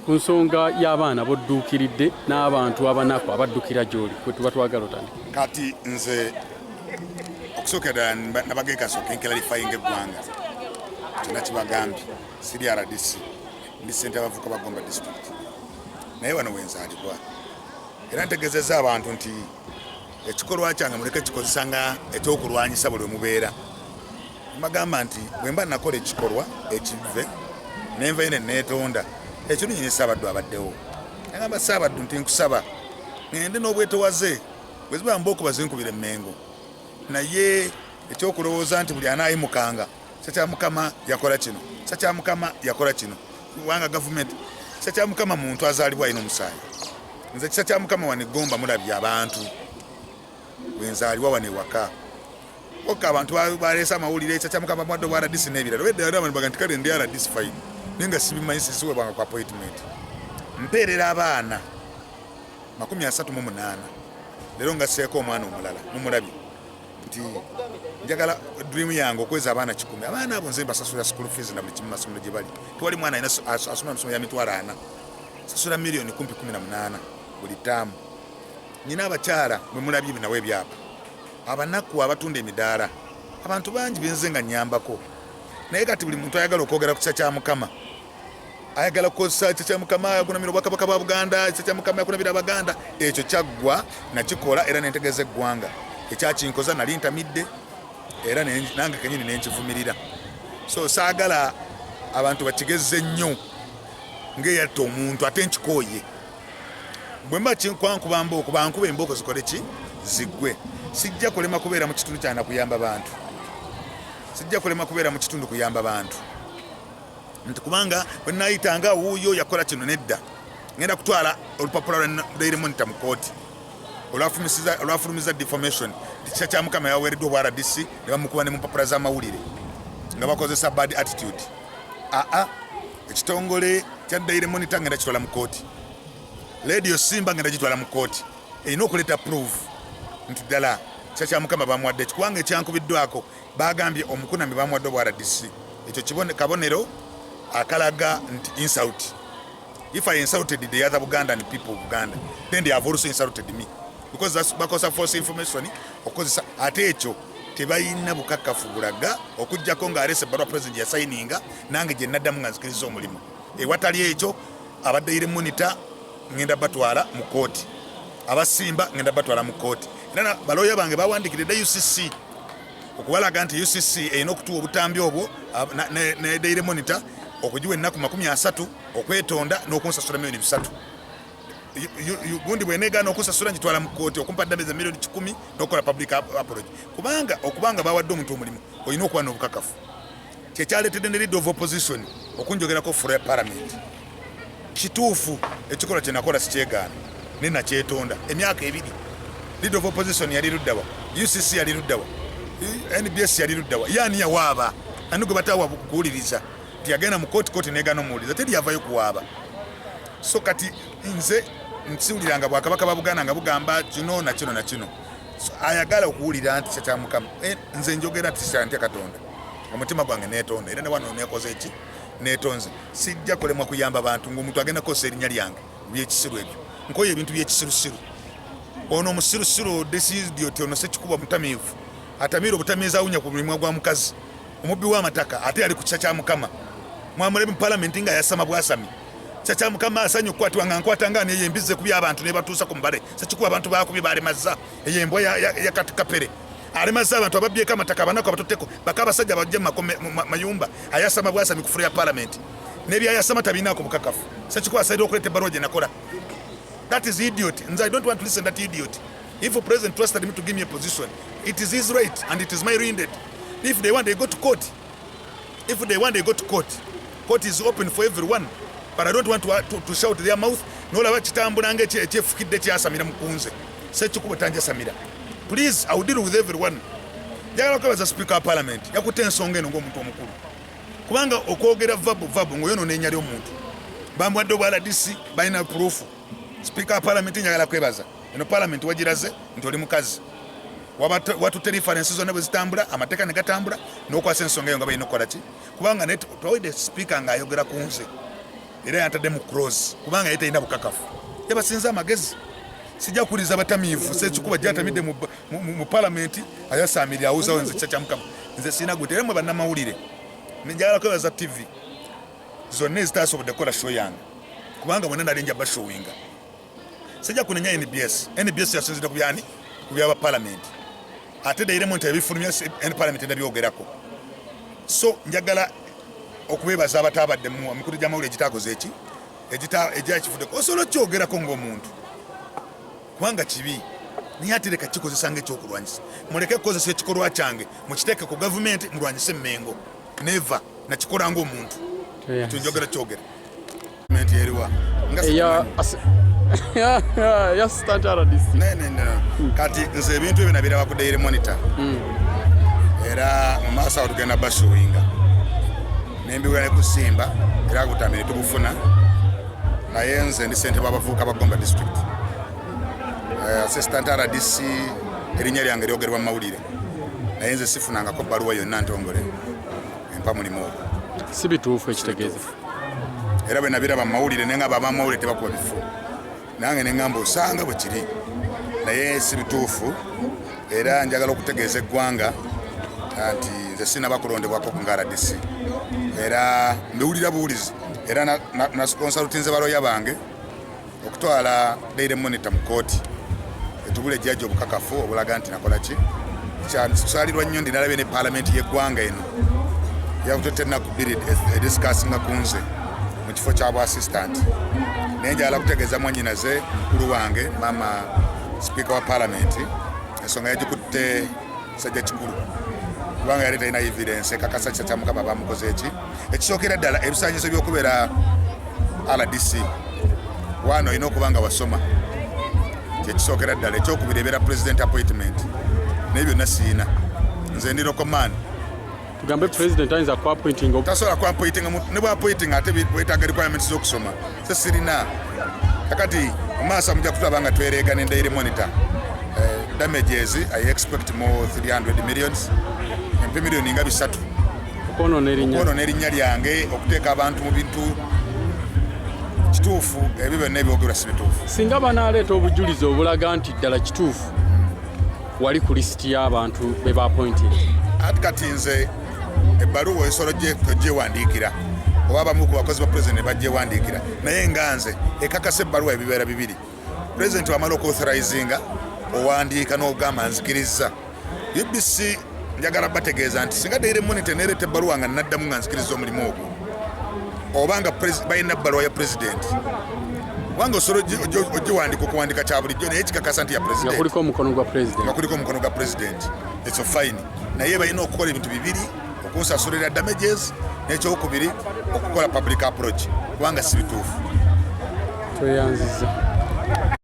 Ku nsonga y'abaana bodduukiridde n'abantu abanaku abaddukira gy'oli, kwe tuba twagala otandika. Kati nze okusookera ddala nabageka nsooke nclarifyinga eggwanga. Kyonna kibagambye, siri RDC, ndi ssentebe abavubuka ba Gomba District, naye wano wenzaalibwa. Era ntegezezza abantu nti ekikolwa kyange muleke kikozesa nga ekyokulwanyisa buli wemubeera. Mbagamba nti bwe mba nakola ekikolwa ekive nenvayo ne neetonda, ekirungi ne Ssaabaddu abaddewo. Agamba Ssaabaddu nti nkusaba ŋŋende n'obwetowaze, bwe ziba mbooko bazinkubire Mmengo. Naye ekyokulowooza nti buli anaayimukanga kisa kya Mukama yakola kino, kisa kya Mukama yakola kino, kubanga gavumenti, kisa kya Mukama muntu azaalibwa alina omusaayi. Nze kisa kya Mukama wano e Gomba mulabye abantu wenzaalibwa wano ewaka. Okka abantu baleese amawulire ekisa kya Mukama bamuwadde obwa RDC n'ebirala. Wedde yali abantu baga nti kale ndi RDC fine, naye nga sibimanyi, sisiweebwanga ku appointment. Mpeerera abaana 38, leero ngasseeko omwana omulala mumulabye nti njagala dream yange okweza abaana 100. Abaana abo nze mbasasula school fees na buli kimu masomero gye bali. Tewali mwana alina asoma emisomo ya 40,000, sasula miliyoni kumpi 18 buli ttaamu. Nyina abakyala bwe mulabye nawe ebyapa, abanaku abatunda emidaala, abantu bangi benze nga nyambako. Naye kati buli muntu ayagala okwogera ku kisa kya Mukama, ayagala kukozesa ekisa kya Mukama, yakunamira obwakabaka bwa Buganda, ekisa kya Mukama yakunamira Abaganda. Ekyo kyaggwa, nakikola era nentegeeza eggwanga ekyakinkoza. Nali ntamidde era nange kenyini nenkivumirira. So saagala abantu bakigezze nnyo ng'eyatta omuntu, ate nkikooye. Bwe mba kyankwankuba mbooko, bankuba embooko zikole ki, ziggwe. Sijja kulema kubeera mu kitundu kyana kuyamba bantu, sijja kulema kubeera mu kitundu kuyamba bantu nti kubanga bwe nayitanga wuuyo yakola kino. Nedda, ngenda kutwala olupapula lwa Daily Monitor mu kooti olwafulumiza defamation nti kisa kya Mukama yaweereddwa obwa RDC ne bamukuba ne mu mpapula z'amawulire nga bakozesa bad attitude. Aa, ekitongole kya Daily Monitor ngenda kitwala mu kooti, Radio Simba ngenda gitwala mu kooti, erina okuleeta proof nti ddala kisa kya Mukama bamuwadde eki, kubanga ekyankubiddwako bagambye omukunami bamuwadde obwa RDC. Ekyo kabonero akalaga nti insult. If I insulted the other Bugandan people of Buganda, then they have also insulted me, because that's bakosa false information okukozesa. Ate ekyo tebalina bukakafu bulaga okuggyako ng'aleese ebbaluwa president yasayininga nange gye naddamu nga nzikiriza omulimu. Ewatali ekyo, aba Daily Monitor ngenda batwala mu kooti, abasimba ngenda batwala mu kooti. Era balooya bange bawandikidde dda UCC okubalaga nti UCC erina okutuwa obutambi obwo ne Daily Monitor okugiwa ennaku 30 okwetonda n'okunsasula miliyoni 300. Gundi bwenegaana okusasula, ngitwala mu kooti okumpa damage za miliyoni 100 n'okukola public apology, kubanga okubanga bawadde omuntu omulimu olina okuba n'obukakafu. Kyekyaleetedde ne leader of opposition okunjogerako floor ya parliament. Kituufu, ekikolwa kye nakola sikyegaana, naye nakyetonda emyaka 2. Leader of opposition yali luddawa? UCC yali luddawa? NBS yali luddawa? Yaani yawaaba? Ani gwe bataawa kuwuliriza nti yagenda mu kooti, kooti negaana omuwuliriza, teri yavayo kuwaaba? So kati nze nsiwuliranga bwakabaka ba Buganda nga bugamba kino na kino na kino. So, ayagala okuwulira nti kya Mukama, nze njogera nti kyantya Katonda, omutima gwange netonda era ne wano nekoze eki, netonze. Sijja kulemwa kuyamba bantu ngaomuntu agenda kukozesa erinnya lyange mu byekisiru ebyo. Nkoye ebintu byekisirusiru. Ono omusirusiru, this idiot, ono Sekikuba mutamiivu, atamiira obutamiizi, awunya ku mulimu gwa mukazi, omubbi w'amataka, ate yali ku kisa kya Mukama. Mwamulabe mu palamenti nga yasama bwasami. Kisa kya Mukama asanye okukwatibwa nga nkwata nga neyo embizzi ekubya abantu nebatuusa ku mbale. Sekikuba abantu bakubye balemazza, eyo embwa ya Kapere alemazza abantu, ababyeko amataka, abanaku abatutteko baka abasajja bajje mu mayumba. Ayasama bwasami ku floor ya palamenti nebyayasama tabinaako bukakafu. Sekikuba asalira okuleeta ebbaluwa gye nakola. That is idiot. Nze I don't want to listen that idiot. If the president trusted me to give me a position, it is his right and it is my mandate. If they want, they go to court. If they want, they go to court. Court is open for everyone, but I don't want to shout their mouth. Nolaba kitambula nga ekyefukidde kyasamira mukunze. Sekikubo tanjasamira. Please, I will deal with everyone. Njagala kwebaza Speaker wa Parliament, yakutte ensonga eno ng'omuntu omukulu, kubanga okwogera vabu vabu ng'oyonoona erinnya ly'omuntu. Bamuwadde obwa RDC, balina proof. Speaker wa Parliament, njagala kwebaza. Eno Parliament wagiraze nti oli mukazi, watutte reference zonna bwe zitambula, amateeka ne gatambula n'okwasa ensonga eyo nga balina okukola ki, kubanga twawulidde Speaker ng'ayogera ku nze. Era yantadde mu cross kubanga ye talina bukakafu, yabasinza amagezi. Sijja kuwuliriza batamiivu. Sekikuba gyatamidde mu palamenti, ayasamirira awuzawo. Nze kisa kya Mukama, nze sirina gwe. Era mwe bannamawulire, njagala kwebaza TV zonna ezitasobodde kukola show yange, kubanga bonna nali nja bashowinga. Sijja kunenya NBS. NBS yasinzidde ku byani? Ku byaba palamenti. Ate Daily Monitor ebifulumya palamenti ndabyogerako. So njagala okubebaza abataabadde mu emikutu gy'amawulire egitakoze eki egyakivuddeko. Osobola okyogerako ng'omuntu kubanga kibi, naye ate leka kikozesa ngaekyokulwanyisa. Muleke kukozesa ekikolwa kyange mukiteeke ku gavumenti mulwanyise Emmengo. Neva nakikola ng'omuntu. Ekyo njogera kyogera. Gavumenti eriwa? Nga eya sikimanyi. Ya assistant RDC. Ne, ne, ne. Kati nze ebintu ebyo nabiraba ku Daily Monitor, era mu maaso awo tugenda basuwinga nembiwula ne kusimba, era butambi ne tubufuna. Naye nze ndi ssentebe w'abavubuka ba Gomba District. Assistant RDC, erinnya lyange lyogerwa mu mawulire, naye nze sifunangako bbaluwa yonna ntongole empa mulimu ogwo. Si bituufu ekitegeeza? Era bwe nabiraba mu mawulire, naye nga abamawulire tebakuba bifu, nange neŋŋamba osanga bwe kiri, naye si bituufu. Era njagala okutegeeza eggwanga nti nze sinaba kulondebwako nga RDC, era mbiwulira buwulizi. Era nakonsalutinze baloya bange okutwala Daily Monitor mu kooti etubula ejjaji obukakafu obulaga nti nakola ki. Kyalirwa nnyo ndi nalabye ne paalamenti y'eggwanga eno yakututte ennaku 2 ediscussinga ku nze mu kifo kya bwa assistant. Naye njagala kutegeeza mwanyinaze mukulu wange, mama sipiika wa paalamenti, ensonga yagikutte sajja kikulu, kubanga yali talina evidence ekakasa kisa kya Mukama bamukoze eki. Ekisookera ddala, ebisaanyizo by'okubeera RDC waano, olina okuba nga wasoma, kyekisookera ddala. Ekyokubiri, ebeera president appointment, naye byonna siina. Nze ndi local man. Tugambe president ayinza kuappointinga? Tasobola kuappointinga. Ne bwappointinga, ate wetaaga requirements z'okusoma, se sirina. Kakati mu maaso mujja kutulaba nga twereega ne Daily Monitor. Damages I expect more 300 millions, empe miliyoni nga 300. Okwonoona erinnya. Okwonoona erinnya lyange, okuteeka abantu mu bintu kituufu. Ebyo byonna ebyogerwa si bituufu. Singa banaaleeta obujulizi obulaga nti ddala kituufu wali ku lisiti y'abantu be baappointinga? Ati kati nze ebbaluwa osobola ogyewandiikira, oba abamu ku bakozi ba president ne bagyewandiikira, naye nga nze ekakasa ebbaluwa ebibeera bibiri. President wamala okuauthorizinga, owandiika n'ogamba nzikiriza. UBC, njagala bategeeza nti singa Daily Monitor nereeta ebbaluwa nga naddamu nga nzikiriza omulimu ogwo, oba nga balina ebbaluwa ya president, kubanga osobola ogiwandika okuwandika kya bulijjo, naye kikakasa nti ya nga president kuliko omukono gwa president. Nga kuliko omukono gwa president, it's fine. Naye balina okukola ebintu bibiri: okunsasulira damages, n'ekyokubiri okukola public approach, kubanga si bituufu. Tweyanziza.